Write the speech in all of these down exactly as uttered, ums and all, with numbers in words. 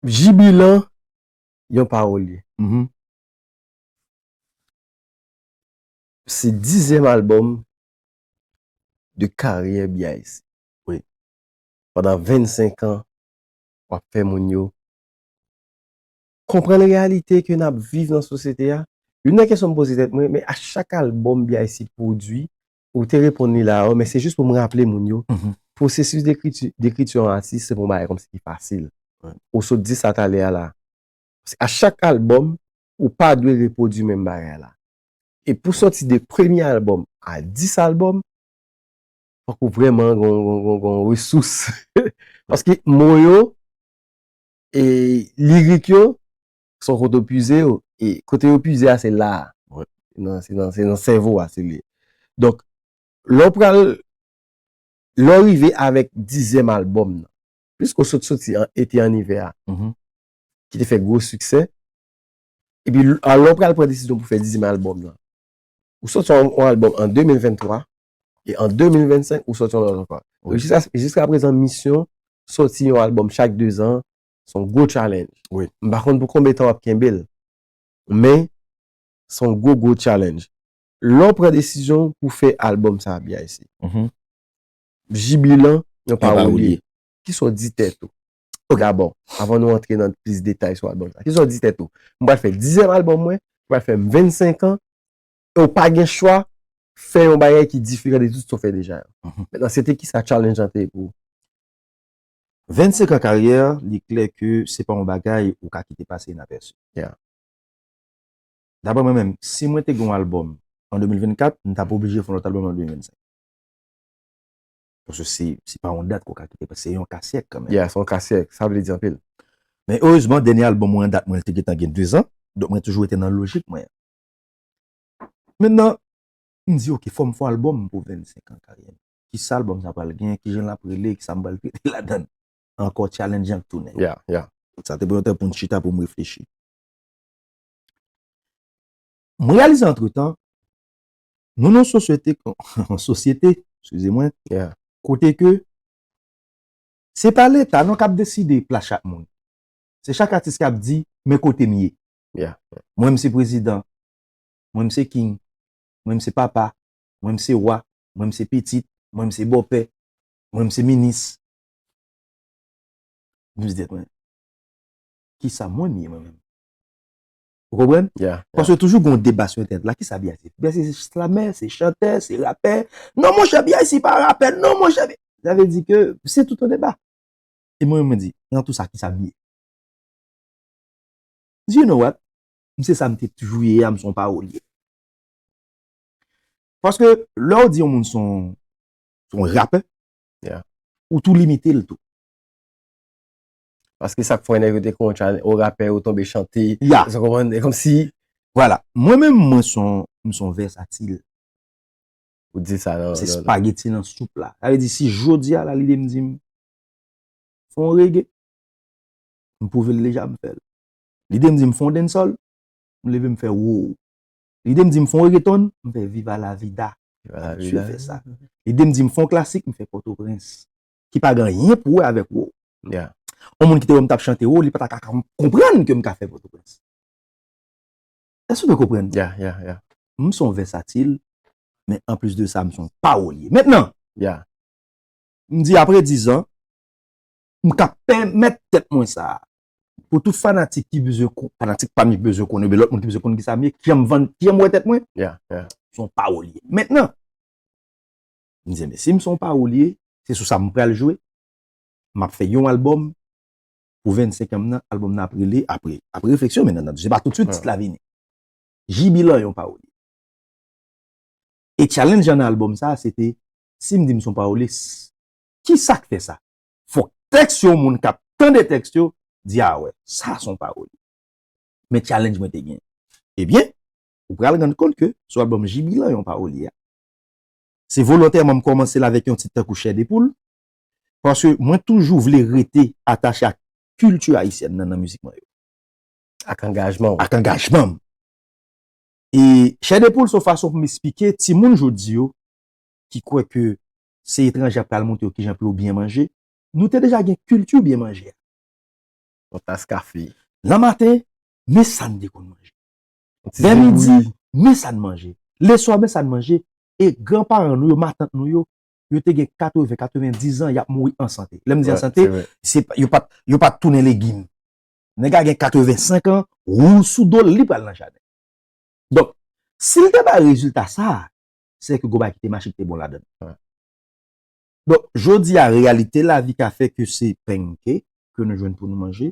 Jibilan, yon pawolye. Mhm. Se dizyèm albòm de karyè B I C. Wi. Pandan vennsenk an, w ap fè moun yo konprann reyalite ke n ap viv nan sosyete a. Youn nan kesyon m poze tèt mwen, men a chak albòm B I C pwodui, ou te reponn li la, men se jis pou m raple moun yo, mhm, pwosesis dekriti, dekriti yon atis, se pa yon bagay kòmsi ki fasil. Wi. Ou sot di sa talè a la. Paske a chak albòm, ou pa dwe repwodui menm bagay la. E pou sòti de premye albòm a dis albòm, fòk ou vrèman gon, gon, gon, gon resous. Paske mo yo, e lirik yo, se yon kote yo pize yo. E kote yo pize a, se la a. Wi. Nan, se nan, se nan sèvo a, se li. Donk, lè w pral, lè w rive avèk dizyèm albòm nan, piske w sot soti an ete an ivè a, mhm, ki te fè gwo siksè, epi l-, a, lè w pral pran desizyon pou fè dizyèm albòm nan, ou soti yon, yon albòm an de mil venntwa, e an de mil vennsenk, ou soti yon lòt ankò. Wi. Jiska, jiska prezan, misyon soti yon albòm chak de zan, se yon gwo challenge. Wi. M pa konn pou konbyen tan w ap kenbe l, men se yon gwo, gwo challenge. Lè w pran desizyon pou fè albòm sa a, B I C, mhm, Jibilan, yon pawolye. Pawolye. Kisa w di tèt ou? Ok. Dabò, avan nou antre nan plis detay sou albòm sa, kisa w di tèt ou? M pral fè dizyèm albòm mwen, m pral fè m vennsenk an, e w pa gen chwa, fè yon bagay ki diferan de tout sa w fè deja yo. Mhm. Mentnan, se te kisa challenge lan te ye pou ou? Vennsenk an karyè, li klè ke se pa yon bagay ou ka kite pase inapèsi. Yeah. Daprè mwen menm, si mwen te gen yon albòm an de mil vennkat, m t ap oblije fè yon lòt albòm an de mil vennsenk. Paske se, se pa yon dat ke w ka kite pase, se yon kasyèk kanmenm. Yeah, se yon kasyèk, sa vle di anpil. Men erezman, dènye albòm mwen an dat mwen, li te gentan gen de zan, donk mwen toujou rete nan lojik mwen an. Mentnan, m di, ok, fò m fè yon albòm pou vennsenk an karyè m. Kisa albòm sa pral gen? Kijan l ap rele? Kisa m pral mete ladan l? Ankò challenge an tounen. Yeah, yeah. Sa te pran yon tan pou m chita, pou m reflechi. M reyalize antretan, nou nan yon sosyete, yon sosyete, eskize mwen, yeah, kote ke se pa Leta non k ap deside plas chak moun. Se chak atis k ap di, men kote m ye. Yeah. Mwen, m se prezidan. Mwen, m se king. Mwen, m se papa. Mwen, m se wa. Mwen, m se pitit. Mwen, m se bòpè. Mwen, m se minis. M di tèt mwen, kisa mwen, m ye mwen menm? Ou konprann? Yeah, yeah. Paske toujou gen yon deba sou entènèt la, kisa B I C? B I C se slamè, se chantè, se rapè. Non, monchè, B I C pa rapè, non, monchè. Sa vle di ke se tout yon deba. E mwen, mwen di, nan tout sa, kisa m ye? Do you know what? M se sa m te toujou ye a, m se yon pawolye. Paske lè w di yon moun se yon, se yon rapè, yeah, ou tou limite l tou. Paske sa k fè nèg yo te konn challenge, o rapè, ou tonbe chante. Yeah. Ou konprann? E kòmsi. Vwala. Mwen menm, mwen se yon, m se yon vèsatil. Ou di sa nan, se nan, nan spageti nan soup la. Sa vle di, si jodi a la, lide m di m, fè yon reggae, m pwouve l deja, m fè l. Lide m di m fè yon dancehall, m leve m fè wow. Lide m di m fè yon reggaeton, m fè Viva la Vida. Viva la Vida. M fè sa. Lide m di m fè yon klasik, m fè Pòtoprens. Ki pa gen anyen pou wè avèk wow. Yeah. Yon moun ki te wè m t ap chante wow, li pa ta ka konprann ke m ka fè Pòtoprens. Èske w te konprann? Yeah, yeah, yeah. M se yon vèsatil, men anplis de sa, m se yon pawolye. Mentnan, yeah, m di apre diz an, m ka pèmèt tèt mwen sa. Pou tout fanatik ki bezwen kon-, fanatik pa m ki bezwen konnen, oubyen lòt moun ki bezwen konn kisa m ye, kijan m vann, kijan m wè tèt mwen, yeah, yeah, m se yon pawolye. Mentnan, m di, men si m se yon pawolye, se sou sa m pral jwe. M ap fè yon albòm pou vennsenk an m nan, albòm nan ap rele, apre, apre refleksyon, men nan, nan, se pa toutswit tit la vini. Jibilan yon pawolye. E challenge an nan albòm sa, se te, si m di m se yon pawolye, s-, kisa k fè sa? Fòk tèks yo, moun k ap tande tèks yo, di, a wè, sa se yon pawolye. Men challenge mwen te gen. Ebyen, ou pral rann kont ke sou albòm Jibilan yon pawolye a, se volontèman m kòmanse l avèk yon tit tankou Chè de Poul, paske mwen toujou vle rete atache ak kilti ayisyèn nan, nan mizik mwen yo. Ak angajman w. Ak angajman m. E Chè de Poul se yon fason pou m esplike timoun jodi yo ki kwè ke se etranje ap pral montre yo kijan pou yo byen manje. Nou te deja gen kilti byen manje a. Yon tas kafe. Nan maten, men sa n te konn manje. Vè midi, men sa n manje. Leswa, men sa n manje. E granparan nou yo, matant nou yo, yo te gen katreven, katrevendiz an, y ap mouri an sante. Lè m di an sante, se pa, yo pa t, yo pa t tounen legim. Nèg la gen katrevensenk an, wou sou do l, li pral nan jaden. Donk, si l te bay rezilta sa a, se ke gon bagay ki te mache, ki te bon ladan l. Donk, jodi a, reyalite lavi ka fè ke se penke ke nou jwenn pou nou manje,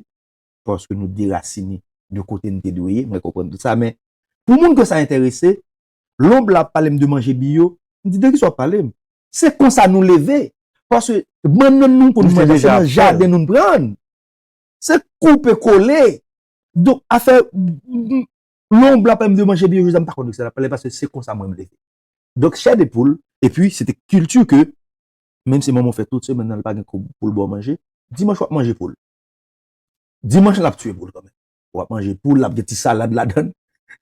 paske nou derasine de kote n te dwe ye, mwen konprann tout sa, men pou moun ke sa enterese, lè yon blan ap pale m de manje biyo, m di, "De kisa w ap pale m?" Se konsa nou leve, paske bannann nou konn manje, se nan jaden nou pran. Se koupe kole. Donk, afè, m, m, lè yon blan ap pale m de manje biyo, jodi a m pa konn de kisa l ap pale, paske se konsa mwen m leve. Donk, chè de poul, epi se te kilti ke, menm si manman w fè tout semèn nan, li pa gen kou, poul ba w manje, dimanch w ap manje poul. Dimanch, l ap tiye poul kanmenm. W ap manje poul, l ap gen ti salad ladan l,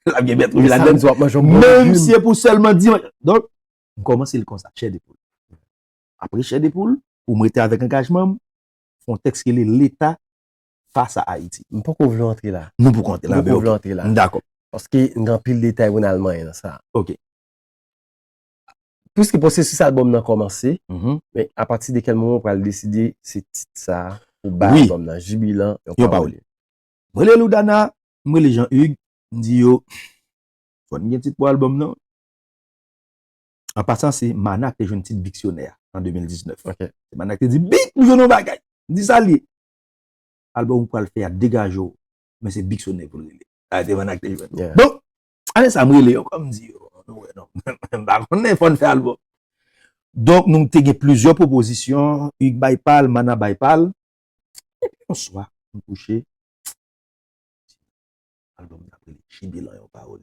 l ap gen bèt wouj ladan l. Menm si se pou sèlman dimanch. Donk, m kòmanse l konsa, chè de poul. Apre chè de poul, pou m rete avèk angajman m, fè yon tèks ki rele Leta fas a Ayiti. M poko vle antre la. Nou poko antre la, men ok. M poko vle antre la. M dakò. Paske n gen anpil detay pou n al manyen nan sa. Ok. Piske pwosesis albòm nan kòmanse, men apati de kèl moman w pral deside se tit sa a pou bay albòm nan, Jibilan, yon pawòl. Mwen rele Loudana, mwen rele Jean Hugues, m di yo, fò n gen tit pou albòm nan. An pasan, se Mana ki te jwenn tit Biksyonè a an de mil diznèf. Se Mana ki te di, "Bik, m jwenn yon bagay." M di, "Sa l ye?" "Albòm ou pral fè a, degaje w, men se Biksyonè pou l rele." Sa te Mana ki te jwenn. Donk, ane sa, m rele yo ankò, m di yo, "Nou wè non, m pa konnen, fò n fè albòm." Donk, nou te gen plizyè pwopozisyon, Hugues bay pa l, Mana bay pa l. Epi yon swa, m kouche, albòm nan ap rele Jibilan yon pawòl.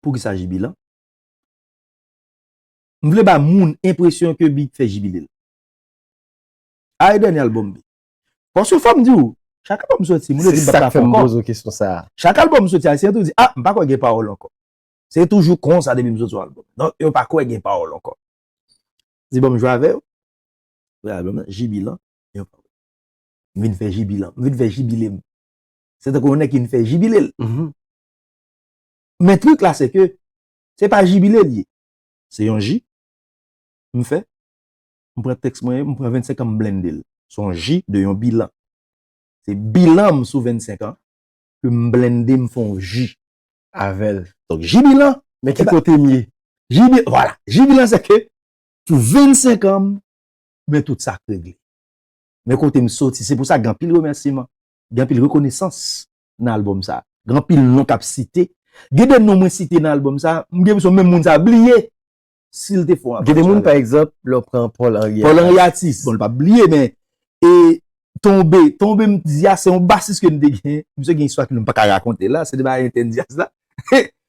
Poukisa Jibilan? M vle ba moun enpresyon ke Big fè jibile l. A e dènye albòm Big. Paske fò m di w, chak albòm soti, moun yo di m pa ka fè ankò. Chak albòm soti, Ayisyen tou di, "Ah, m pa kwè gen pawòl ankò." Se toujou konsa depi m soti yon albòm. Donk, yo pa kwè gen pawòl ankò. Di, "Bon, m jwe avè yo." Premye albòm nan, Jibilan, yon pawòl. M vin fè jibilan, m vin fè jibile m. Se tankou yon nèg ki vin fè jibile l. Men trik la, se ke se pa jibile l ye. Se yon ji m fè, m pran tèks mwen, m pran vennsenk an, m blende l. Se yon ji de yon bilan. Se bilan m sou vennsenk an, ke m blende, m fè yon ji avè l. Donk, jibilan. Men ki kote m ye? Jibi-, vwala. Jibilan, se ke pou vennsenk an m, men tout sa k regle. Men kote m soti, se pou sa gen anpil remèsiman, gen anpil rekonesans nan albòm sa. Gen anpil non k ap site. Gen de non mwen site nan albòm sa, m gen enpresyon menm moun sa bliye si l te fè yon apèl. Gen de moun, pa egzanp, lè w pran Paul Henry Paul Henry Atis, bon, l pa bliye, men, e, Tonbe, Tonbe, m di a, se yon basis ke m te gen. Misye gen istwa ke nou pa ka rakonte la, se de bagay entèn dyaz la.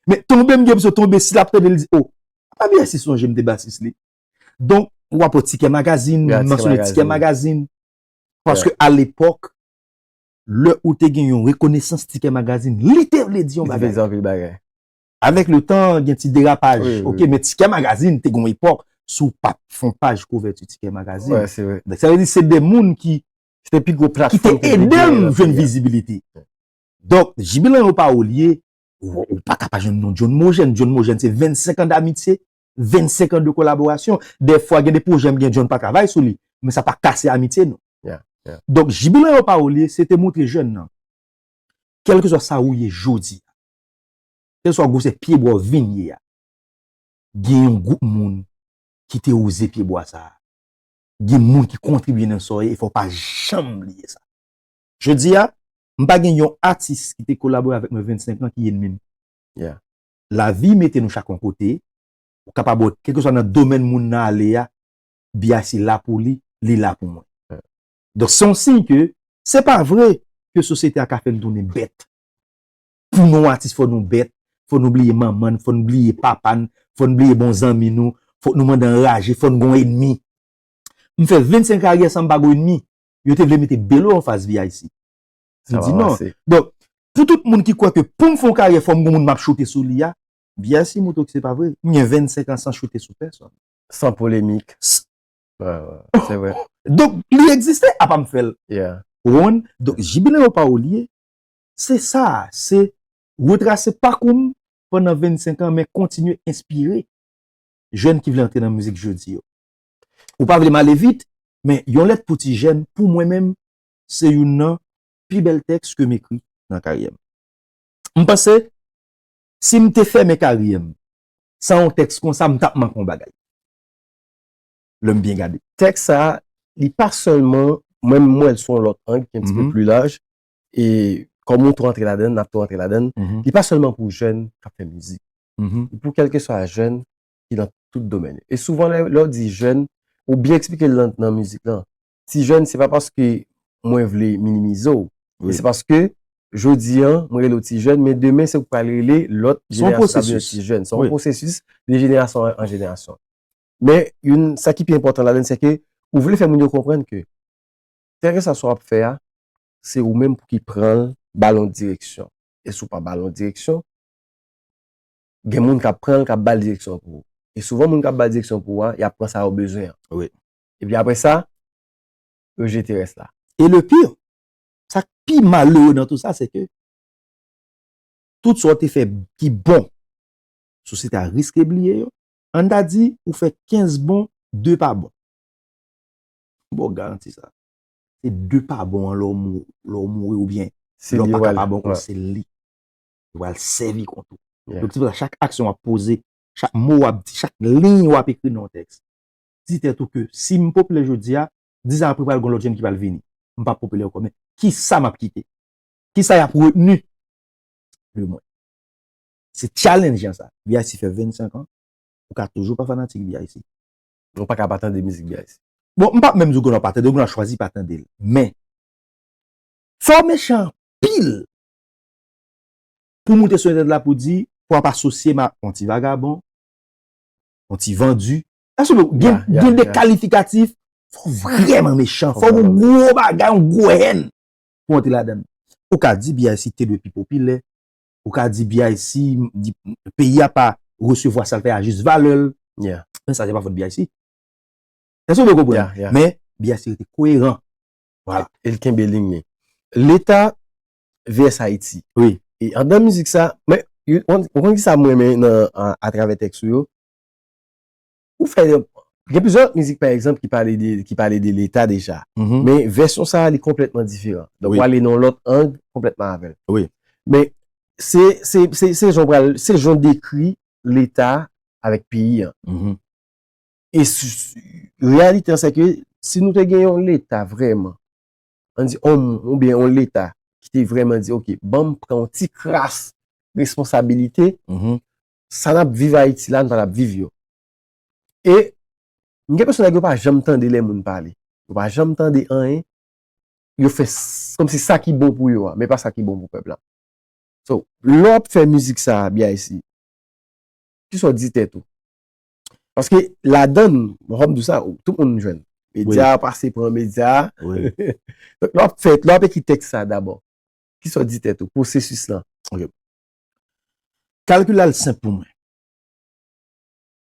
Men Tonbe, m gen enpresyon Tonbe, si l ap tande, l di, "Oh, pa byen si sonje m te basis li." Donk, w ap wè Tikè Magazine, m mansyone Tikè Magazine. Paske alepòk, lè ou te gen yon rekonesans Tikè Magazine, li te vle di yon bagay. Avèk le tan, gen ti derapaj. Ok, men Tikè Magazine te gen yon epòk, si w pa t fè yon paj kouvèti Tikè Magazine. Donk, sa vle di, se de moun ki, ki te ede m jwenn vizibilite. Donk, Jibilan yon pawòl ye, ou, ou pa ka pa jwenn non John Mojèn. John Mojèn, se vennsenk an damitye, vennsenk an de kolaborasyon. Dèfwa, gen de pwojè m gen John pa travay sou li, men sa pa kase amitye nou. Donk, Jibilan yon pawòl ye, se te montre jèn nan, kèlkeswa sa ou ye jodi a, kèlkeswa gwosè pyebwa w vin ye a, gen yon gwoup moun ki te woze pyebwa sa a. Gen moun ki kontribye nan sa w ye, e fò w pa janm bliye sa. Jodi a, m pa gen yon atis ki te kolabore avèk mwen vennsenk an ki ènmi m. Lavi mete nou chak yon kote, ou kapab wè, kèlkeswa nan domèn moun nan ale a, B I C la pou li, li la pou mwen. Donk, se yon siy ke se pa vre ke sosyete a ka fè n tounen bèt. Pou nou atis, fò nou bèt, fò nou bliye manman n, fò nou bliye papa n, fò nou bliye bon zanmi nou, fòk nou mande anraje, fò n gon ènmi. M fè vennsenk karyè san m pa gon ènmi. Yo te vle mete Belo anfas B I C. M di non. Donk, pou tout moun ki kwè ke pou m fè yon karyè, fò m gon moun m ap choute sou li a, B I C montre w ke se pa vre. M gen vennsenk an san choute sou pèsonn. San polemik. Wi, wi, se vre. Donk, li egziste, apa m fè l. Ou konprann? Donk, J B Leon pa olye, se sa, se retrase pakou m pandan vennsenk an, men kontinye enspire jèn ki vle antre nan mizik jodi yo. Ou pa vle m ale vit, men yon lèt pou ti jèn, pou mwen menm, se youn nan pi bèl tèks ke m ekri nan karyè m. M panse, si m te fèmen karyè m san yon tèks konsa, m t ap manke yon bagay. Lè m byen gade. Tèks sa, li pa sèlman, mwen, m wè l sou yon lòt ang ki yon ti pe Mhm. pli laj, e kòm ou tou antre ladan l, n ap tou antre ladan l, Mhm. li pa sèlman pou jèn k ap fè mizik. Mhm. Li pou kèlkeswa jèn ki nan tout domèn. E souvan, lè, lè w di jèn, ou byen eksplike l nan, nan mizik lan. Ti jèn, se pa paske mwen vle minimize w. Wi. Se paske, jodi an, mwen rele w ti jèn, men demen, se ou k pral rele lòt Se yon jenerasyon k ap vin pwosesis. ti jèn. Se yon Wi. pwosesis de jenerasyon an, an jenerasyon. Men, youn, sa ki pi enpòtan ladan l, se ke ou vle fè moun yo konprann ke, kèlkeswa sa w ap fè a, se ou menm pou ki pran l, ba l yon direksyon. E si w pa ba l yon direksyon, gen moun k ap pran l, k ap ba l direksyon pou ou. E souvan, moun k ap ba l direksyon pou ou a, y ap pran sa yo bezwen an. Wi. Epi apre sa, yo jete rès la. E le pire, sa k pi malere nan tout sa, se ke tout sa w te fè ki bon, sosyete a riske bliye yo. Ann ta di, ou fè kenz bon, de pa bon. Bon, garanti sa. Se de pa bon an lè w mou-, lè w mouri oubyen Se lè w li pa ka wal, pa bon kont, wè. se li. Li pral sèvi kont ou. Yeah. Donk, se pou sa, chak aksyon w ap poze, chak mo w ap di, chak liy w ap ekri nan yon tèks, di tèt ou ke si m popilè jodi a, diz an apre pral gen lòt jèn ki pral vini. M p ap popilè ankò, men kisa m ap kite? Kisa y ap retni de mwen? Se challenge an sa. B I C fè vennsenk an, ou ka toujou pa fanatik B I C. Ou pa ka pa tande mizik B I C. Bon, m p ap menm di w gen dwa pa tande, ou gen dwa chwazi pa tande l. Men, fò w mechan anpil pou w moute sou entènèt la pou di, pou w ap asosye m ak yon ti vagabon, yon ti vandi. Èske w gen, Ya, ya, gen de ya. kalifikatif, fò w vrèman mechan, Fò fò w gen vrèman yon gwo bagay, yon gwo hèn pou w antre ladan l. Ou ka di B I C te dwe pi popilè, ou ka di B I C, di, peyi a pa resevwa sa l fè a jis valè l. Yeah. Men sa, se pa fòt B I C. Èske w byen konprann? Yeah, yeah. Men B I C rete koeran. Vwala. E l kenbe liy li. Leta vs Ayiti. Wi. E anndan mizik sa, men, ou konn, ou konn ki sa m renmen nan, a, atravè tèks ou yo? Ou fè, gen plizyè lòt mizik, pa egzanp, ki pale de, ki pale de Leta deja. Mhm. Men vèsyon sa a, li konplètman diferan. Donk, Wi. ou ale nan yon lòt ang konplètman avè l. Wi. Men se, se, se, se jan w pral, se jan w dekri Leta avèk peyi an. Mhm. E s-, s-, reyalite an, se ke si nou te gen yon Leta vrèman, ann di, yon, oubyen yon Leta ki te vrèman di, "Ok, ban m pran yon ti kras responsabilite, Mhm. sa n ap viv Ayiti la, nou pa t ap viv yo." E m gen enpresyon nèg yo pa janm tande lè moun pale. Yo pa janm tande anyen. Yo fè s-, kòmsi sa ki bon pou yo a, men pa sa ki bon pou pèp la. So, lè w ap fè mizik sa a, B I C, kisa w di tèt ou? Paske ladan l, mwen fò m di w sa, tout moun jwenn. Medya Wi. pase pran medya. Wi. Donk, lè w ap fè, lè w ap ekri tèks sa dabò, kisa w di tèt ou? Pwosesis lan. Ok. Kalkil la l senp pou mwen.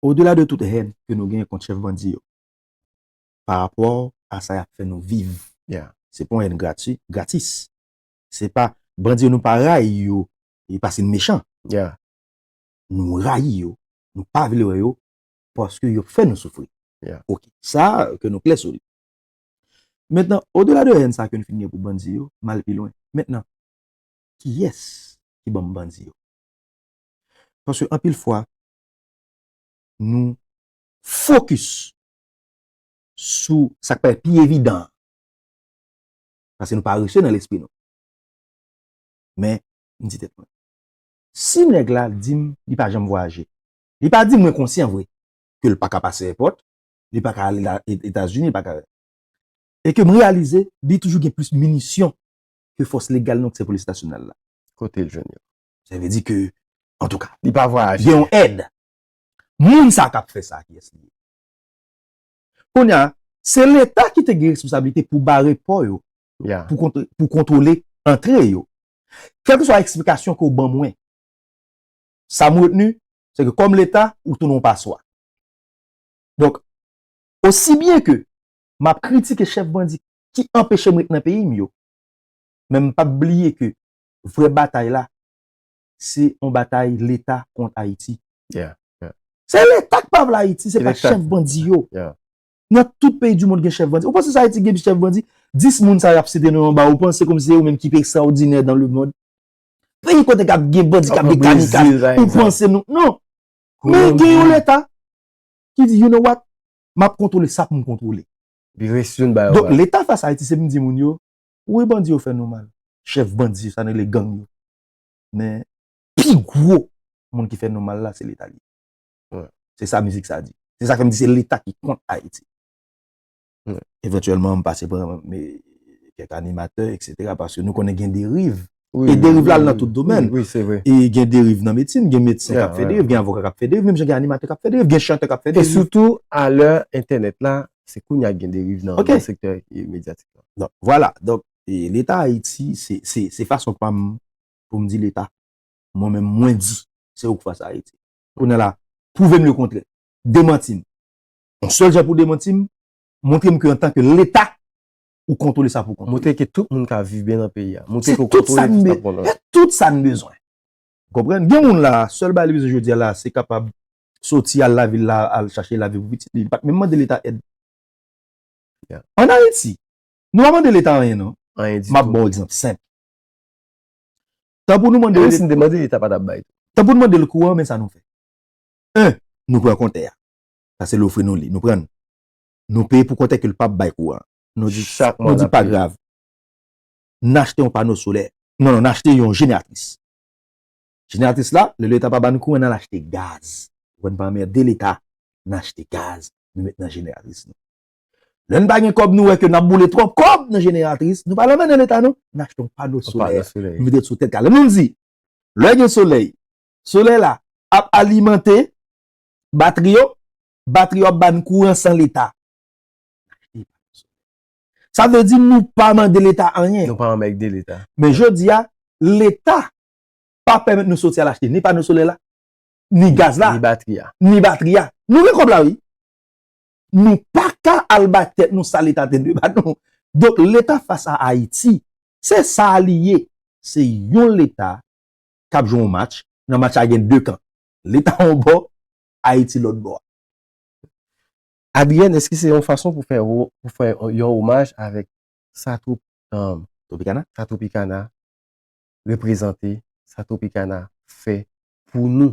Odela de tout hèn ke nou genyen kont chèf bandi yo, pa rapò a sa y ap fè nou viv. Yeah. Se pa yon hèn grati-, gratis. Se pa bandi yo nou pa rayi yo, e paske n mechan. Yeah. Nou rayi yo, nou pa vle wè yo, paske yo fè nou soufri. Yeah. Ok, sa, ke nou klè sou li. Mentnan, odela de hèn sa ke nou fin gen pou bandi yo, m al pi lwen. Mentnan, kiyès ki ban m bandi yo? Paske anpil fwa, nou fokis sou sa k parèt pi evidan an. Paske nou parese nan lespri nou. Men, m di tèt mwen, si nèg la di m li pa janm vwayaje, li pa di m mwen konsyan vre ke l pa ka pase èpòt, li pa ka ale la, E-, Etazini, li pa ka. E ke m reyalize, li toujou gen plis minisyon ke fòs legal nou, ki se polis nasyonal la. Kote l jwenn yo? Sa vle di ke, antouka, Li pa vwayaje. gen yon èd. Moun sa k ap fè sa, kiyès li ye? Kounye a, se Leta ki te gen responsablite pou bare pò yo, Yeah. pou kont-, pou kontwole antre yo. Kèlkeswa eksplikasyon ke w ban mwen, sa m retni, se ke kòm Leta, ou tounen yon paswa. Donk, osi byen ke m ap kritike chèf bandi ki anpeche m ret nan peyi m yo, Men m p ap bliye ke vrè batay la, se yon batay Leta kont Ayiti. Yeah, yeah. Se Leta k pa vle Ayiti, se pa Leta. Chèf bandi yo. Yeah. Nan tout peyi di mond gen chèf bandi. Ou panse sa Ayiti gen chèf bandi? Dis moun sa y ap site non anba, ou panse kòmsi se yo menm ki pi ekstraòdinè dans le monde? Peyi kote k ap gen bandi, k ap gen Brezil, kamikaz, pa ou egzanp. Panse nou? Non. Men Kolonbi. Gen yon Leta ki di, you know what? M ap kontwole sa pou m kontwole. Li resi yon bagay. Donk, Leta fas a Ayiti, se pou m di moun yo, wi, bandi yo fè nou mal. Chèf bandi, sa nou rele gang yo. Men, pi gwo moun ki fè nou mal la, se Leta li. Wi. Se sa mizik sa di. Se sa fè m di se Leta ki kont Ayiti. Wi. Evantyèlman, m pase pran men, kèk animatè, etsetera, paske nou konnen gen deriv. Wi, E deriv la wi, nan wi. Tout domèn. Wi, wi, se vre. E gen deriv nan medsin, gen medsen k ap Yeah, fè yeah. Deriv, gen avoka k ap fè deriv, menm jan gen animatè k ap fè deriv, gen chantè k ap fè E deriv. Sitou, alè entènèt la, se kounye a gen deriv nan, Ok. Nan sektè medyatik la. Donk, vwala. Donk, e, Leta Ayiti, se, se, se fason pa m pou m di Leta. Mwen menm, mwen di, se ou k fas a Ayiti. Kounye a la, pwouve m lekontrè. Demanti m. Yon sèl jan pou demanti m, montre m ke antanke Leta, ou kontwole sa pou kontwole. Montre ke tout moun ka viv byen nan peyi a. Montre Se ke ou tout sa kontwole n tout be- sa pou nou. Se tout sa n bezwen. Konprann? Gen moun la, sèl bagay li bezwen jodi a la, se kapab soti al lavil la, al chache lavi pou pitit li. Li pa t menm mande Leta èd. Yeah. Ann Ayiti, nou pa mande Leta anyen non. Anyen di M ap tou. Ba w egzanp senp. Tan pou nou mande Menm Leta si n te mande, Leta pa t ap bay. Tan pou n mande l kouran, men sa nou fè. En, nou pran kontè a. Sa se l ofri nou li. Nou pran l. Nou peye pou kontè ke l p ap bay kouran. Nou di, Chak mwa nou di n ap pa peye. Grav. N achte yon pano solè. Non, non, n achte yon jeneratris. Jeneratris la, lè Leta pa ba n kouran, n al achte gaz. Pou n pa anmède Leta, n achte gaz. Nou met nan jeneratris nou. Lè n pa gen kòb, nou wè ke n ap boule twòp kòb nan jeneratris, nou pa al anmède Leta non, n achte yon pano Yon solè. Pano solè. Nou mete l sou tèt kay la. Nou di, lè gen solèy, solèy la ap alimante batri yo, batri yo ap ba n kouran san Leta. Sa vle di nou pa mande Leta anyen. Nou pa anmède Leta. Men jodi a, Leta pa pèmèt nou soti al achte ni pano solè la, ni gaz la, Ni batri a. Ni batri a. Nou gen kòb la, wi. Nou pa ka al bay tèt nou sa Leta te dwe ba nou. Donk, Leta fas a Ayiti, se sa li ye. Se yon Leta k ap jwe yon match. Nan match la, gen de kan. Leta yon bò, Ayiti lòt bò. Adrienne, èske se yon fason pou fè, wo- pou fè yon omaj avèk sa twoup, um, Tropicana? Sa Tropicana reprezante, sa Tropicana fè pou nou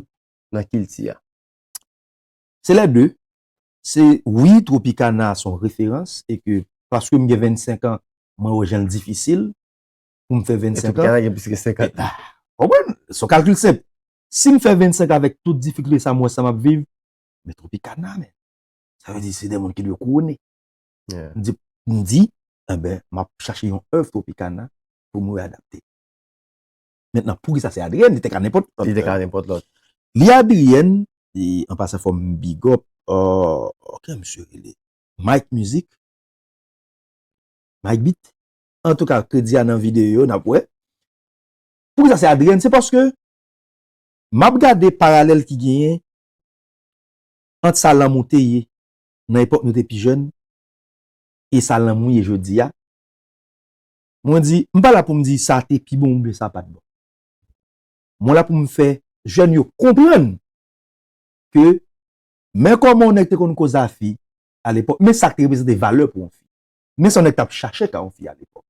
nan kilti a? Se lè de. Se wi, Tropicana se yon referans e ke paske m gen vennsenk an, mwen wè jan l difisil pou m fè E vennsenk an. Tropicana gen plis ke senkant. Ah, konprann? Se yon kalkil senp. Si m fè vennsenk avèk tout difikilte sa m wè sa m ap viv, men Tropicana, men. Sa vle di se de moun ki dwe kouwone. Yeah. M di, m di, enben, m ap chache yon èv Tropicana pou m readapte. Mentnan, poukisa se Adrienne? Li te ka nenpòt lòt. Li te ka nenpòt lòt. Li Adrienne, e, an pasan fò m big up, euh, ok, misye rele Mike Music, Mike Beat. Antouka, kredi a nan videyo yo, n ap wè. Poukisa se Adrienne? Se paske m ap gade paralèl ki genyen ant sa Lanmou te ye nan epòk nou te pi jèn e sa Lanmou ye jodi a. Mwen di, m pa la pou m di sa te pi bon oubyen sa pa t bon. Mwen la pou m fè jèn yo konprann ke men kòman yon nèg te konn koze a fi alepòk, men sa k te reprezante valè pou yon fi. Men sa yon nèg t ap chache ka yon fi alepòk.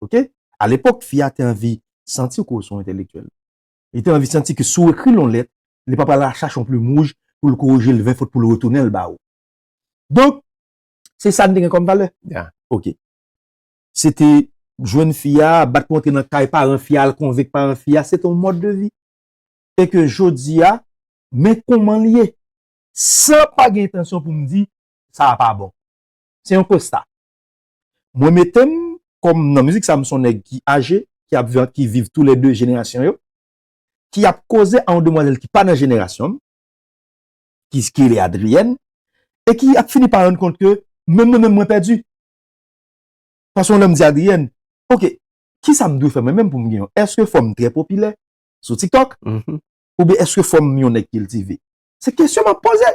Ok? Alepòk, fi a te anvi santi ke w se yon entèlektyèl. Li te anvi santi ke si w ekri l yon lèt, li pa pral al chache yon plim wouj pou l korije l ven fot pou l retounen l ba ou. Donk, se sa n te gen kòm valè. Yeah. Ok. Se te jwenn fi a, bat pou antre nan kay paran fi a, al konvenk paran fi a, se te yon mòd de vi. E ke jodi a, men kòman l ye. San pa gen entansyon pou m di, sa a pa bon. Se yon konsta. Mwen mete m kòm nan mizik sa, m se yon nèg ki aje, ki ap viv, ki viv toulède jenerasyon yo, ki ap koze a yon demwazèl ki pa nan jenerasyon m, ki, ki rele Adrienne, e ki ap fini pa rann kont ke menm mwen menm mwen pèdi. Paske yon lè m di Adrienne, ok, kisa m dwe fè mwen menm pou m gen yon? Èske fò m trè popilè sou TikTok? Mhm. Oubyen èske fò m yon nèg kiltive? Se kesyon m ap poze.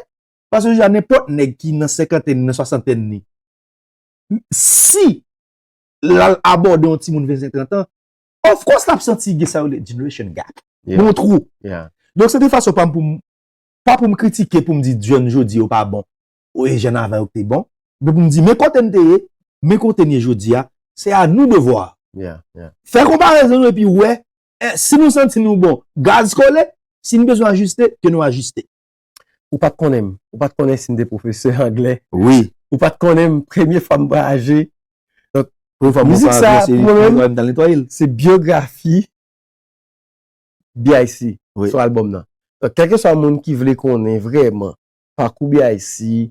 Paske jodi a nenpòt nèg ki nan senkantèn, nan swasantèn li, si l al abòde yon timoun vennsenk, trant an, Of course, l ap santi gen sa yo rele generation gap. Gen yon twou. Donk, se te fason pa m pou m, pa pou m kritike, pou m di jèn jodi yo pa bon, ou e jèn avan yo ki te bon, men pou m di, men kote n te ye, men kote n ye jodi a, se a nou devwa. Fè konparezon nou epi wè, eh, si nou santi nou bon, gaz kole, si n bezwen ajiste, ke nou ajiste. Ou pa t konnen m. Ou pa t konnen si m te pwofesè anglè. Wi. Ou pa t konnen m, premye fwa m vwayaje. Premye fwa m Mizik sa, vwayaje, se pou mwen menm, m t al netwaye l. Se byografi B I C Wi. sou albòm nan. Donk, kèlkeswa moun ki vle konnen vrèman pakou B I C,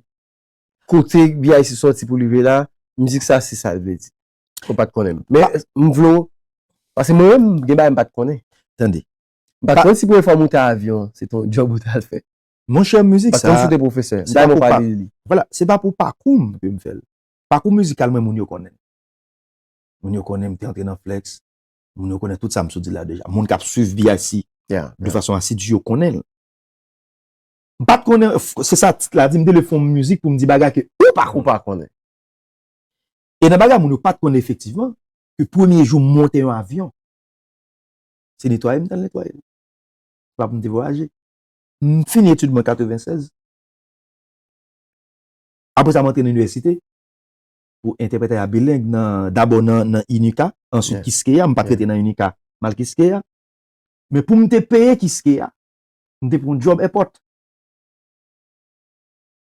kote B I C sòti pou rive la, mizik sa se sa l vle di. Ou pa t konnen m. Men m vle w, paske mwen menm, gen bagay m pa t konnen. Tande. M pa t konnen si premye fwa w moute avyon, se te yon djòb ou t al fè. Monchè, mizik Pa t konnen sa, si w te pwofesè. M se pa pa nan pou pa- pale li. Vwala, se pa pou pakou m ke m fè l. Pakou mizikal mwen, moun yo konnen m. Moun yo konnen m te antre nan Flex. Moun yo konnen tout sa m sot di la deja. Moun k ap swiv B I C Yeah, de fason asidye yo konnen l. M pa t konnen, f- se sa tit la di, m te vle fè yon mizik pou m di bagay ke ou pa Ou konnen. Pa konnen. E nan bagay moun yo pa t konnen efektivman, ke premye jou m monte yon avyon, se netwaye m t al netwaye l. Se pa pou m te vwayaje. M fini etid mwen katrevennsèz. Apre sa, m antre nan inivèsite pou entèprètè a bileng nan, dabò nan, nan Inika, answit Yeah. Kiskeya, m pa t Yeah. rete nan Inika, m al Kiskeya. Men pou m te peye Kiskeya, m te pran yon djòb èpòt.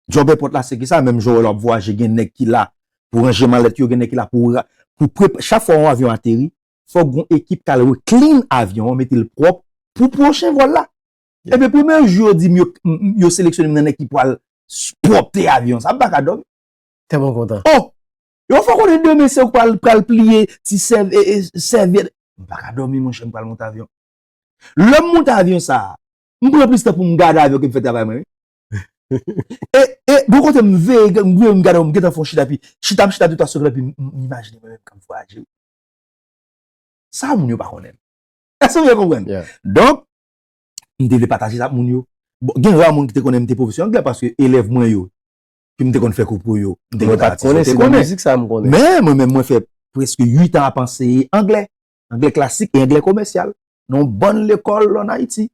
Djòb èpòt la, se ki sa, menm jan w wè lè w ap vwayaje, gen nèg ki la pou ranje malèt yo, gen nèg ki la pou ra- pou pre- chak fwa yon avyon ateri, fòk gon ekip k al re-clean avyon an, mete l pwòp pou pwochen vòl la. Ebyen, premye jou yo di m yo, m- m- yo seleksyone m nan nèg ki pral s- pwòpte avyon sa, m pa ka dòmi. Tèlman kontan. Oh! Yo fè konnen demen se ou k pral, pral pliye ti sèv, e, e, sèvyèt. M pa ka dòmi, monchè, m pral monte avyon. Lè m monte avyon sa, m pran plis tan pou m gade avyon ke m fè travay mwen, wi. E, e, bon kote m veye, m veye, m gade, m gentan fè yon chita, epi chita, m chita de twa segonn, epi m, m imajine mwen menm k ap vwayaje. Sa moun yo pa konnen. Èske w byen konprann? Yeah. Donk, m te vle pataje sa ak moun yo. Bon, gen ra moun ki te konnen m te pwofesè anglè, paske elèv mwen yo, ke m te konn fè kou pou yo, m te Mwen konn pa t atis, konnen, yo te se nan konnen. Mizik sa m konnen. Men, mwen menm, mwen fè prèske uit an ap anseye anglè, anglè klasik e anglè komèsyal, nan yon bann lekòl ann Ayiti.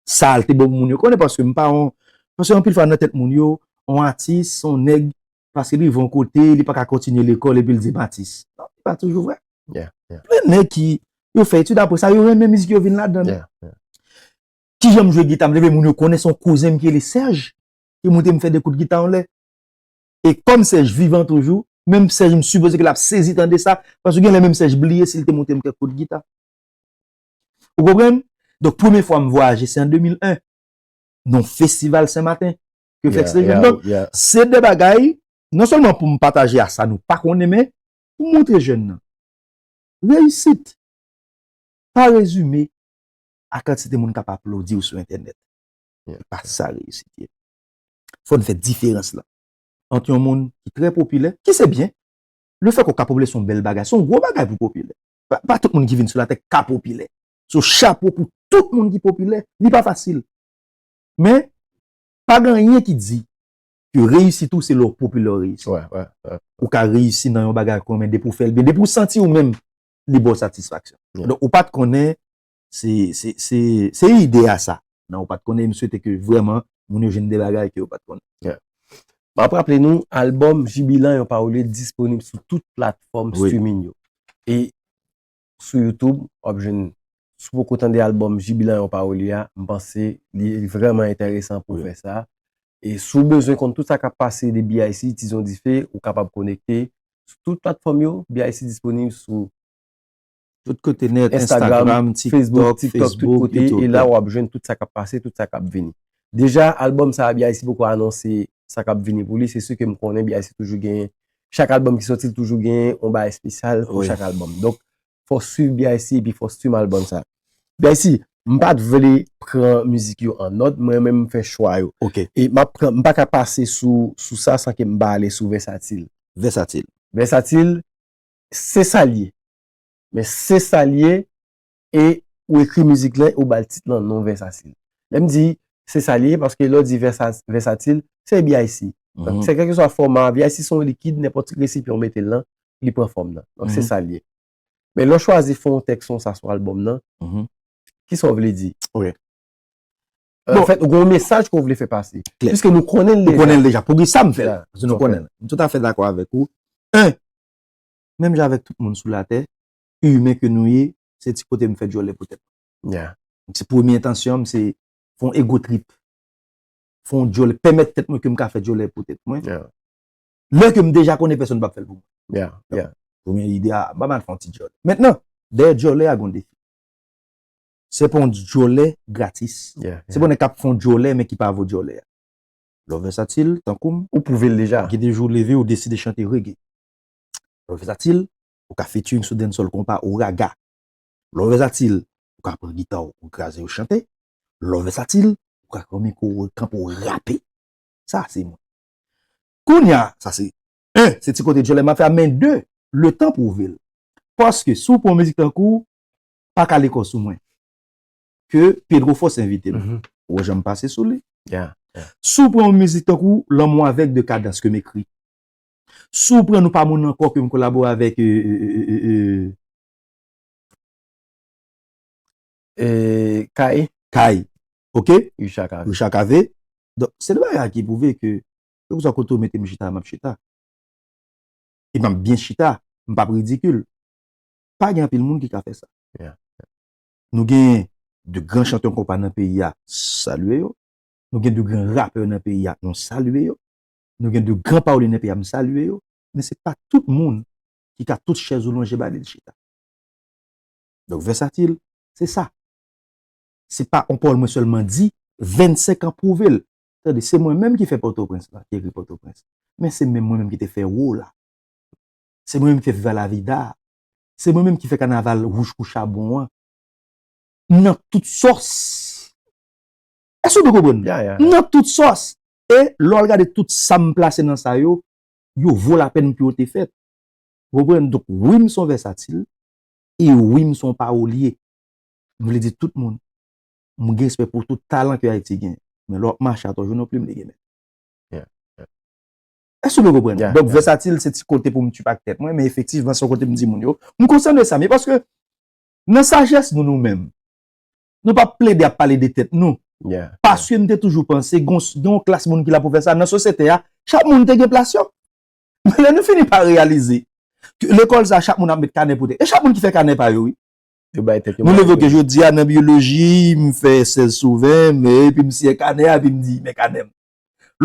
Sa l te bon pou moun yo konnen, paske m pa yon, paske anpil fwa nan tèt moun yo, yon atis, se yon nèg, paske li rive yon kote, li pa ka kontinye lekòl, epi l di m atis. Non, li pa toujou vrè. Yeah, yeah, Plen nèg ki, yo fè etid, apre sa, yo renmen mizik, yo vin ladan l. Yeah, yeah. Kijan m jwe gita, m leve, moun yo konnen se yon kouzen m ki rele Sèj, ki monte m fè de kout gita anlè. E kòm Sèj vivan toujou, menm Sèj m sipoze ke l ap sezi tande sa, paske gen lè menm Sèj bliye si l te monte m kèk kout gita. Ou konprann? Donk, premye fwa m vwayaje, se an de mil en, nan yon festival Senmaten, ke Flex te jwenn. Donk, se de bagay, non sèlman pou m pataje a sa nou pa konnen, men pou m montre jèn nan. Reyisit pa rezime a kantite moun k ap aplodi w sou entènèt. Yeah. Se pa sa reyisit ye. Fò n fè diferans lan ant yon moun ki trè popilè, ki se byen, lefètke w ka popilè se yon bèl bagay, se yon gwo bagay pou popilè. Pa, pa tout moun ki vin sou latè ka popilè. So, chapo pou tout moun ki popilè, li pa fasil. Men, pa gen anyen ki di ke reyisit ou se lè w popilè w reyisi. Ouais, ouais, ouais. Ou ka reyisi nan yon bagay kòm, men depi w fè l byen, depi w santi ou menm, li ba w satisfaksyon. Yeah. Donk, ou pa t konnen, se, se, se, se ide a sa. Non, ou pa t konnen, m swete ke vrèman, moun yo jwenn de bagay ke yo pa t konnen. M ap raple nou, albòm Jibilan yon pawòl disponib sou tout platfòm Wi. Streaming yo. E sou YouTube, w ap jwenn, si w poko tande albòm Jibilan yon pawòl a, m panse li, li vrèman enteresan pou Wi. Fè sa. E si w bezwen konn tout sa k ap pase de B I C, Tizon Dife, ou kapab konekte sou tout platfòm yo, B I C disponib sou Tout kote nèt, Instagram, Instagram, Facebook, TikTok, TikTok, tout Facebook, kote, YouTube, e la tout. W ap jwenn tout sa k ap pase, tout sa k ap vini. Deja, albòm sa a, B I C poko anonse sa k ap vini pou li, se si ke m konnen B I C toujou genyen, chak albòm ki sòti, l toujou genyen yon bagay espesyal pou Wi. chak albòm. Donk, fò w swiv B I C epi fò w stream albòm sa. B I C, m pa t vle pran mizik yo an nòt, mwen menm m fè chwa yo. Ok. E m ap pran, m pa ka pase sou, sou sa san ke m pa ale sou Vèsatil. Vèsatil. Vèsatil, se sa l ye. Men se sa l ye, e ou ekri mizik lan, ou ba l tit lan non Vèsatil. Lè m di se sa l ye, paske lè w di vèsa-, Vèsatil, se B I C. Donk, Mhm. se kèlkeswa fòma, B I C se yon likid, nenpòt resipyan w mete l lan, li pran fòm nan. Donk, se Mhm. sa l ye. Men lè w chwazi fè yon tèks konsa sou albòm nan, Mhm. kisa w vle di? Ok. Anfèt, ou gen yon mesaj ke w vle fè pase. Klè. Piske nou konnen l Ou konnen deja. l deja. Pou ki sa m fè l? Yeah. Paske nou konnen l. M toutafè dakò avèk ou. Un, menm jan avèk tout moun sou latè, imen ke nou ye, se ti kote m fè djòlè pou tèt mwen. Se premye entansyon m, se fè yon ego trip. Fè yon djòlè, pèmèt tèt mwen ke m ka fè djòlè pou tèt mwen. Yeah. Lè ke m deja konnen pèsonn p ap fè l pou mwen. Yeah, yeah. Premye ide a, ba m al fè yon ti djòlè. Mentnan, dèyè djòlè a gen yon defi. Se pa yon djòlè gratis. Yeah, Se pa nèg k ap fè yon djòlè, men ki pa vo djòlè a. Lè w vèsatil, tankou m, Ou pwouve l deja. gen de jou w leve, ou deside chante reggae. Lè w vèsatil, ou ka featuring sou dancehall konpa ou raga. Lè w vèsatil, ou ka pran gita w, ou kraze, ou chante. Lè w vèsatil, ou ka pran mikwo, ou kanpe, ou rape. Sa, se mwen. Kounye a, sa se, un, se ti kote djòlè m ap fè a, men de, letan pwouve l. Paske si w pran yon mizik tankou Pa Kale Kò Sou Mwen, ke Pedro Force envite m, Mhm. ou wè jan m pase sou li. Yeah. Si w pran yon mizik tankou Lanmou Avèg de Kadans ke m ekri. Si w pran Nou Pa Moun Ankò ke m kolabore avèk euh, euh, euh, euh, euh, E, Kay, Kay, ok? Richard Cavé. Richard Cavé. Donk, se de bagay ki pwouve ke, kèlkeswa kote w mete m chita, m ap chita. E m ap byen chita, m p ap ridikil. Pa gen anpil moun ki ka fè sa. Yeah. Nou gen de gran chantè konpa nan peyi a, salye yo. Nou gen de gran rapè nan peyi a, nou salye yo. Nou gen de gran pawolye nan peyi a, m salye yo. Men se pa tout moun ki ka tout chèz ou lonje ba li l chita. Donk, vèsatil, se sa. Se pa yon pawòl mwen sèlman di, vennsenk an pwouve l. Tande, se mwen menm ki fè Pòtoprens la, ki ekri Pòtoprens. Men se menm mwen menm ki te fè Wo la. Se mwen menm ki fè Viva la Vida. Se mwen menm ki fè kanaval Wouj Kou Chabon an. M nan tout sòs. Èske w te konprann? Yeah, yeah. M nan tout sòs. E lè w al gade tout sa m plase nan sa yo, yo vo lapèn pou yo te fèt. Ou konprann? Donk, wi, m se yon vèsatil. E wi, m se yon pawolye. M vle di tout moun, m gen respè pou tout talan ke Ayiti gen. Men lè w ap mache atò, jwenn yon plim li gen men. Yeah, yeah. Èske w konprann? Yeah, Donk, yeah. Vèsatil, se ti kote pou m tchip ak tèt mwen, men efektivman, se yon kote m di moun yo. M konsène sa, men paske nan sajès nou, nou menm, nou p ap plede ap pale de tèt nou. Yeah. Paske m te toujou panse, gon, gen yon klas moun ki la pou fè sa. Nan sosyete a, chak moun te gen plas yo. Men lè nou fini pa reyalize ke lekòl sa, chak moun ap met kanè pou tèt. E chak moun ki fè kanè pa yo, wi. Yo bay tèt yo Nou mal. leve ke jodi a nan byoloji, m fè sèz sou ven, men epi m siyen kanè a, epi m di, men kanè m.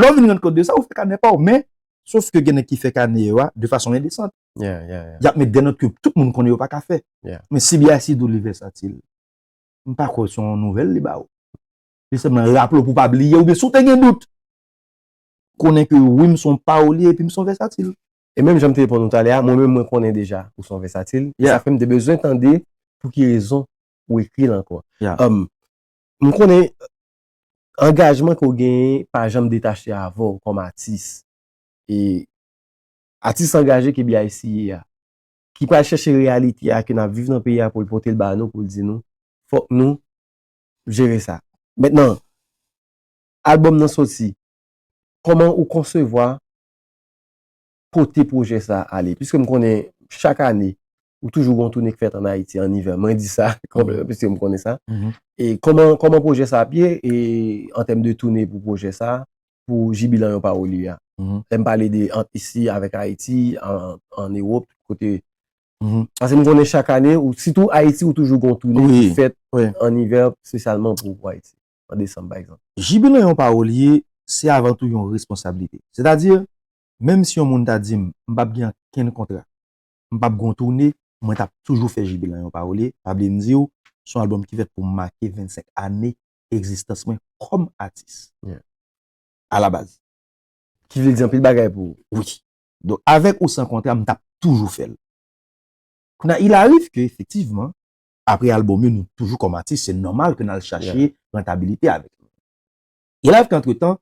Lè w vin rann kont de sa, ou fè kanè pa w, men, sof ke gen nèg ki fè kanè yo a, de fason endesan. Yeah, yeah, yeah. Y ap met de nòt ke tout moun konnen yo pa ka fè. Yeah. Men si B I C di w li vèsatil, m pa kwè se yon nouvèl li ba ou. Li sèlman raple w pou w pa bliye, oubyen si w te gen dout, konnen ke wi, m se yon pawolye epi m se yon vèsatil. E menm jan m te reponn ou talè a, mwen menm mwen konnen deja ou se yon vèsatil. E Yeah. sa fè m te bezwen tande pou ki rezon ou ekri l ankò. Yeah. Um, m konnen angajman ke w genyen pa janm detache avè w kòm atis. E atis angaje ke B I C ye a, ki pral chèche reyalite a ke n ap viv nan peyi a pou l pote l ba nou, pou l di nou, fòk nou jere sa. Mentnan, albòm nan soti, kòman ou konsevwa pote pwojè sa a ale? Piske m konnen chak ane, ou toujou gon toune k fèt ann Ayiti, an ivè. Mwen di sa, kòm, piske m konnen sa. Mhm. E kòman, kòman pwojè sa ap ye, e an tèm de toune pou pwojè sa, pou Jibilan yon pawolye a? Mhm. Lè m pale de ant isi avèk Ayiti, an, an Ewòp, kote. Mhm. Paske m konnen chak ane, ou, sitou Ayiti, ou toujou gon toune Wi, ki fèt wi. An ivè, espesyalman pou, pou Ayiti. An desanm, pa egzanp. Jibilan yon pawolye, se avan tou yon responsablite. Sètadi, menm si yon moun ta di m, m p ap gen okenn kontra, m p ap gon toune, mwen t ap toujou fè Jibilan yon pawolye, pa bliye m di w, se yon albòm ki fèt pou make vennsenk ane egzistans mwen kòm atis. Yeah. Alabaz. Ki vle di anpil bagay pou ou. Wi. Donk, avèk ou san kontra, m t ap toujou fè l. Kounye a, il arrive ke, efektivman, apre albòm yo, nou toujou kòm atis, se nòmal ke n al chache Yeah. rentabilite avèk yo. Il arrive ke, antretan,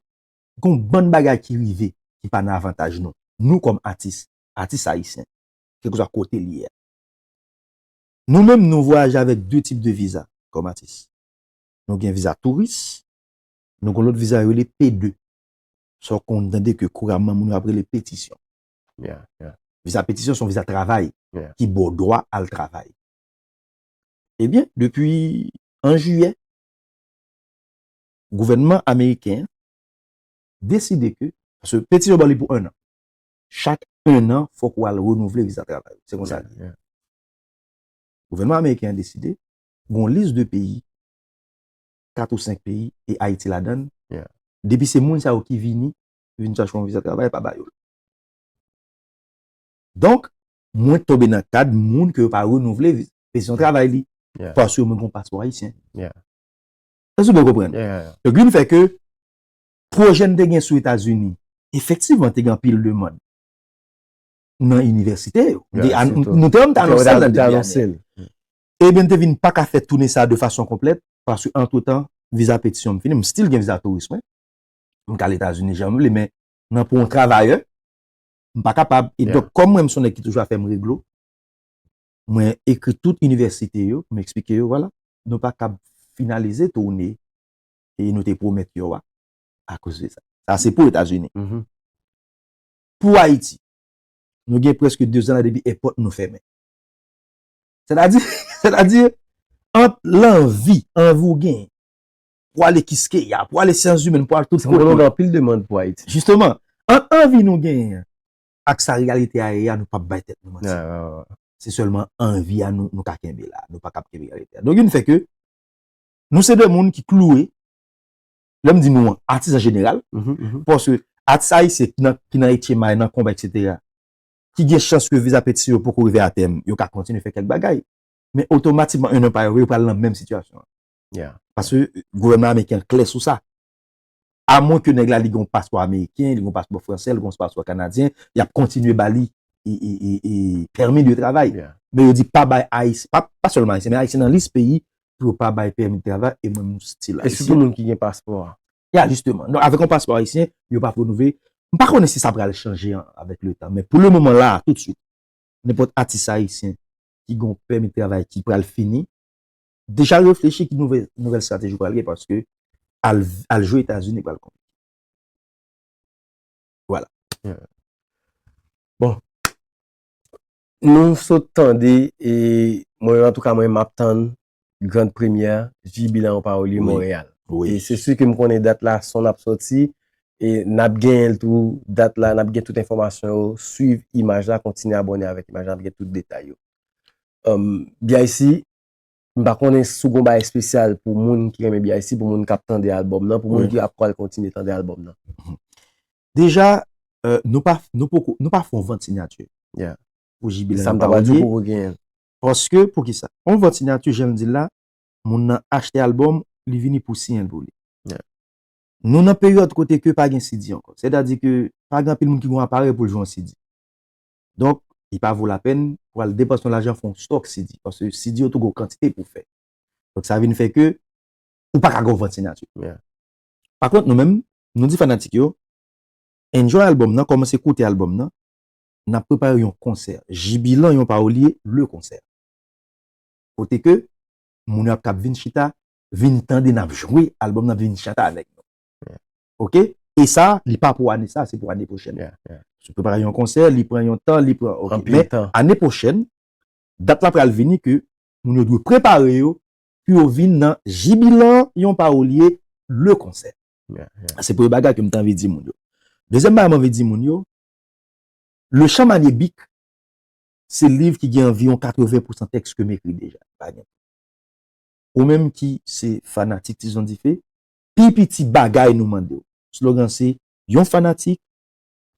gon bann bagay ki rive, ki pa nan avantaj nou. Nou kòm atis, atis ayisyen, kèlkeswa kote l ye a. Nou menm, nou vwayaje avèk de tip de viza kòm atis. Nou gen viza touris, nou gen lòt viza yo rele P de. Sa w konn tande ke kouramman moun yo ap rele petisyon. Yeah, yeah. Viza petisyon se yon viza travay Yeah. ki ba w dwa al travay. Ebyen, depi an jiyè, gouvènman ameriken an deside ke, paske petisyon ba w li pou enn an. Chak enn an, fòk ou al renouvle viza travay. Se konsa li ye. Gouvènman ameriken an deside, gon lis de peyi, kat ou senk peyi, e Ayiti ladan l. Depi se moun sa yo ki vini, vin chache yon viza travay, pa ba yo l. Donk, mwen tonbe nan kad moun ke yo pa renouvle vi- petisyon travay li. Paske mwen gon paspò ayisyen. Èske w byen konprann? Donk, vin fè ke pwojè n te gen sou Etazini, efektivman, te gen anpil demann nan inivèsite yo. Nou te anonse l nan debi ane. Ebyen, m te vin pa ka fè tounen sa de fason konplèt, paske antretan, viza petisyon m fini, m still gen viza touris mwen. M ka al Etazini jan m vle, men nan pou yon travayè, m pa kapab. E donk, kòm mwen, m se yon nèg ki toujou ap fè m reglo, mwen ekri tout inivèsite yo, m eksplike yo, vwala, nou pa kab finalize toune e nou te pwomèt yo a, akoz de sa. Sa se pou Etazini. Pou Ayiti, nou gen prèske de zan la depi èpòt nou fèmen. Sètadi, sètadi, ant lanvi, anvi w genyen, pou ale Kiskeya, pou ale Syans Imèn, pou al tout kote. Gen anpil demann pou Ayiti. Jisteman, ant anvi nou genyen an ak sa reyalite a ye a, nou p ap bay tèt nou manti. Se sèlman anvi a nou, nou ka kenbe la. Nou pa kab kenbe reyalite a. Donk, vin fè ke nou se de moun ki kloure, lè m di nou an, atis an jeneral, paske atis ayisyen ki nan, ki nan H M I, nan konba, etsetera, ki gen chans ke viza petisyon yo poko rive a tèm, yo ka kontinye fè kèk bagay. Men otomatikman, enn an pa rive, yo pral nan menm sitiyasyon an. Paske gouvènman ameriken an klè sou sa. Amwen ke nèg la li gen yon paspò ameriken, li gen yon paspò fransè, li gen yon paspò kanadyen, y ap kontinye ba li e, e, e, e, pèmi de travay. Men yo di pa bay Ayisyen, pa, pa sèlman Ayisyen, men Ayisyen nan lis peyi pou yo pa bay pèmi de travay, e mwen, m still Ayisyen. E sitou moun ki gen paspò a. Ya, jisteman. Donk, avèk yon paspò ayisyen, yo p ap renouvle. M pa konnen si sa pral chanje an, avèk letan, men pou lemoman la, toutswit, nenpòt atis ayisyen ki gen yon pèmi de travay ki pral fini, deja reflechi ki nouvèl, nouvèl estrateji pral gen, paske al, al jwe Etazini pral konplike. Vwala. Bon. Nou sot tande, e mwen, antouka, mwen, m ap tann grand premyè J B Lan yon pawòl li Monreyal. E se si ke m konnen dat la, son ap soti, e n ap genyen l tou, dat la, n ap gen tout enfòmasyon yo, swiv imaj la, kontinye abòne avèk imaj la, n ap gen tout detay yo. Um, B I C, m pa konnen si w gon bagay espesyal pou moun ki renmen B I C, pou moun k ap tande albòm nan, pou moun ki ap pral kontinye tande albòm nan. Deja, euh, nou pa, nou poko, nou pa fè yon vant sinyati pou J B Lan. Sa m ta pral di w poko genyen. Paske, poukisa? Yon vant sinyati, jan m di l la, moun nan achte albòm, li vini pou siyen l pou li. Nou nan peryòd kote ke pa gen C D ankò. Sètadi ke pa gen anpil moun ki gen yon aparèy pou l jwe yon C D. Donk, li pa vo lapèn pou al depanse yon lajan fè yon stòk C D. Paske C D yo tou gon kantite pou fè. Donk, sa vin fè ke ou pa ka gen yon vant sinyati. Pa kont, nou menm, nou di fanatik yo, enjoy albòm nan, kòmanse koute albòm nan, n ap prepare yon konsè. J B Lan yon pawòl li ye, le konsè. Kote ke moun yo ap kab vin chita, vin tande n ap jwe albòm nan, vin chante avèk nou. Oke? E sa, li pa pou ane sa, se pou ane pwochèn. Se prepare yon konsè, li pran yon tan, li pran, oke. Men ane pwochèn, dat la pral vini ke moun yo dwe prepare yo pou yo vin nan J B Lan yon pawòl li ye, le konsè. Se premye bagay ke m te anvi di moun yo. Dezyèm bagay m anvi di moun yo, Le Chant Magnifique, se liv ki gen anviwon katreven pousan tèks ke m ekri deja. Pa gen. Ou menm ki se fanatik Tizon Dife, pi piti bagay nou mande w. Slogan se, yon fanatik,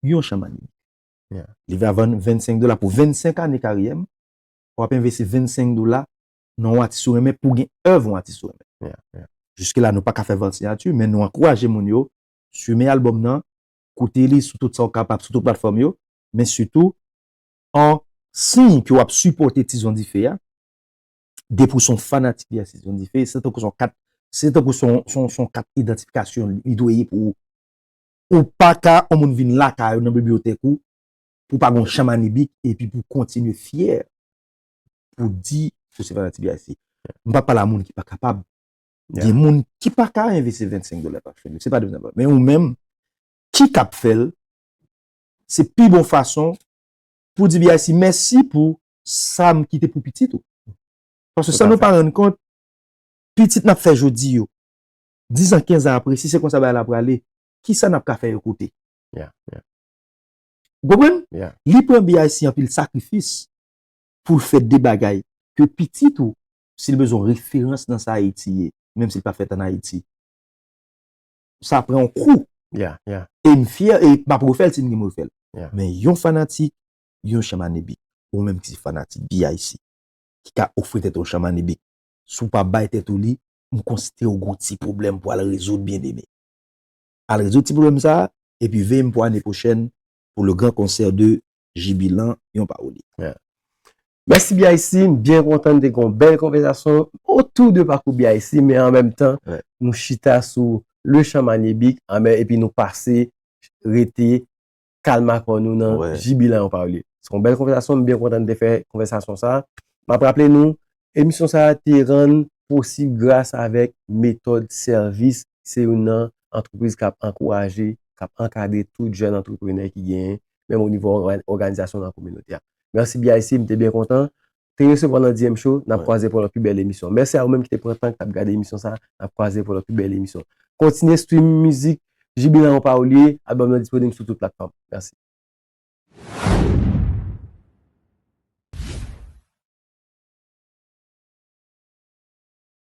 yon Chant Magnifique. Liv la vann vennsenk dola pou vennsenk ane karyè m. W ap envesti vennsenk dola nan yon atis ou renmen pou gen èv yon atis ou renmen. Jiske la, nou pa ka fè vant siyati, men nou ankouraje moun yo, streame albòm nan, koute li sou tout sa w kapab, sou tout platfòm yo, men sitou, an siy ke w ap sipòte Tizon Dife a, depi w se yon fanatik Tizon Dife, se tankou se yon kat, se tankou se yon, se yon, se yon kat idantifikasyon li dwe ye pou ou. Ou pa ka, yon moun vin lakay ou nan bibliyotèk ou, pou w pa gen yon Chant Magnifique, epi pou w kontinye fyè, pou w di, ou se fanatik B I C. M pa pale a moun ki pa kapab. Gen moun ki pa ka envesti vennsenk dola pa fè. Se pa de Men ou menm, ki k ap fè l, se pi bon fason pou di B I C mèsi pou sa m kite pou pitit ou. Paske san nou pa rann kont, pitit n ap fè jodi yo, dis an, kenz an apre, si se konsa bagay la prale, kisa n ap ka fè yo koute? Yeah, yeah. Ou konprann? Yeah. Li pran B I C anpil sakrifis pou l fè de bagay ke pitit ou, si l bezwen referans nan sa Ayiti ye, menm si l pa fèt an Ayiti, sa pran yon kou. Yeah, yeah. E m fyè, e m ap refè l si m gen refè l. Yeah. Men yon fanatik, yon Chanm Anebik, ou menm ki se fanatik B I C, ki ka ofri tèt ou Chanm Anebik, si w pa bay tèt ou li, m konsidere w gon ti pwoblèm pou al rezoud, byen eme. Al rezoud ti pwoblèm sa, epi veye m pou ane pwochèn pou le gran konsè de Jibilan, yon pawoli. Mèsi B I C, m byen kontan n te gen yon bèl konvèsasyon otou de pakou B I C, men an menm tan, nou chita sou le Chanm Anebik, epi nou pase rete kalm akò nou nan Jibilan yon pawoli. Se yon bèl konvèsasyon, m byen kontan n te fè konvèsasyon sa. M ap raple nou, emisyon sa te rann posib gras avèk Metòd Sèvis, se youn nan antrepriz k ap ankouraje, k ap ankadre tout jèn antreprenè ki genyen, menm o nivo òganizasyon nan kominote a. Mèsi B I C, m te byen kontan. Te resevwa nan D M Show, n ap kwaze pou yon pi bèl emisyon. Mèsi a ou menm ki te pran tan, k t ap gade emisyon sa, n ap kwaze pou yon pi bèl emisyon. Kontinye stream mizik Jibilan yon pawoli, albòm nan disponib sou tout platfòm. Mèsi.